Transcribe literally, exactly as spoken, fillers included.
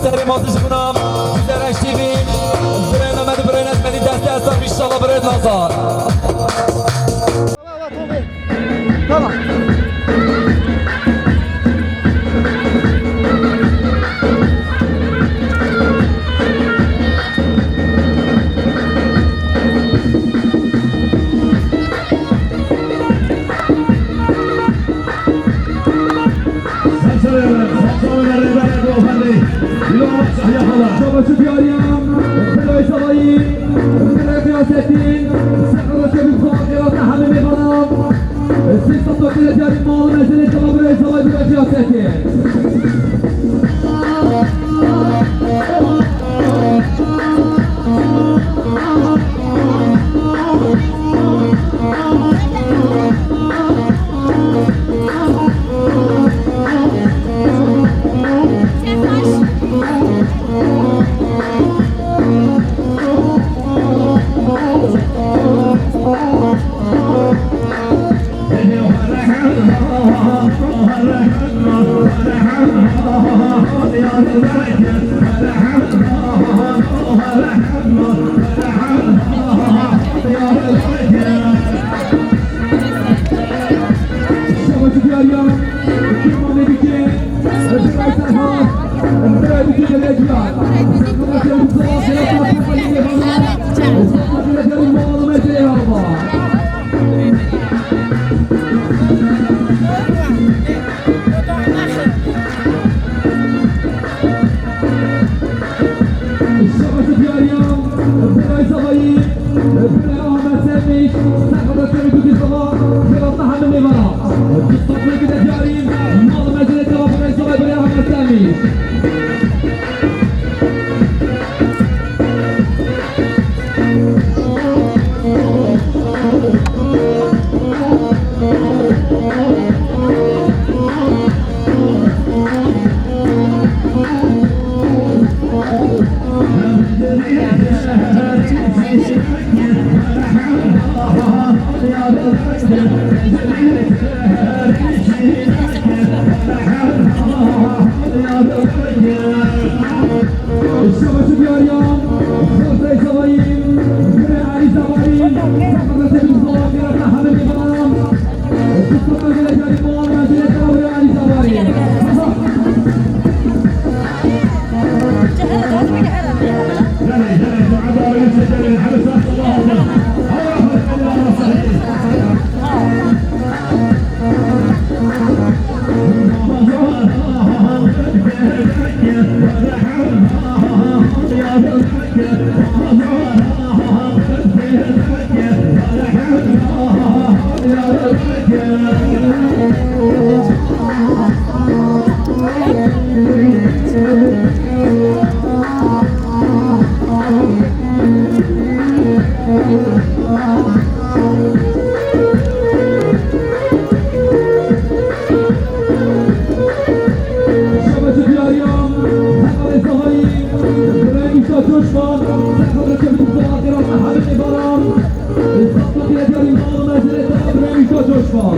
Serê mazî ji xwe re, Zereş T V, birê Mehmet, birê Nezmedî destê ez tam, înşallah birê Nazar. Tamam. Şabaş û diyariyan, Beloyê Zavayî, Beloyê Xiyasettin, Serxwe Roşe Bî Xwa, Xêrata hemî mêvanan, Sê sed diyarî mal û mezelê Beloyê Zavayî, Beloyê Xiyasettin. Şabaş û diyariyan, Beloyê Zavayî, Beloyê Ahmet Semîş, Serxwe Roşe Bî Zava, Xêrata hemî mêvanan. Dustakê diyarî, mal û mezelê Beloyê Zavayî, Beloyê Ahmet Semîş. Şabaş û diyariyan, Xortay Zavayî, Gure Alî Zavayî, Xortay Zavayî, Gure Alî Zavayî. Şabaş û diyariyan, Serxwe Zavayî, Birayî Mîşa Coşman, Serxwe Çevik Zava, Xêrata hemî mêvanan. Saptaki diyarî mal û mezelê te, Birayî Mîşa Coşman.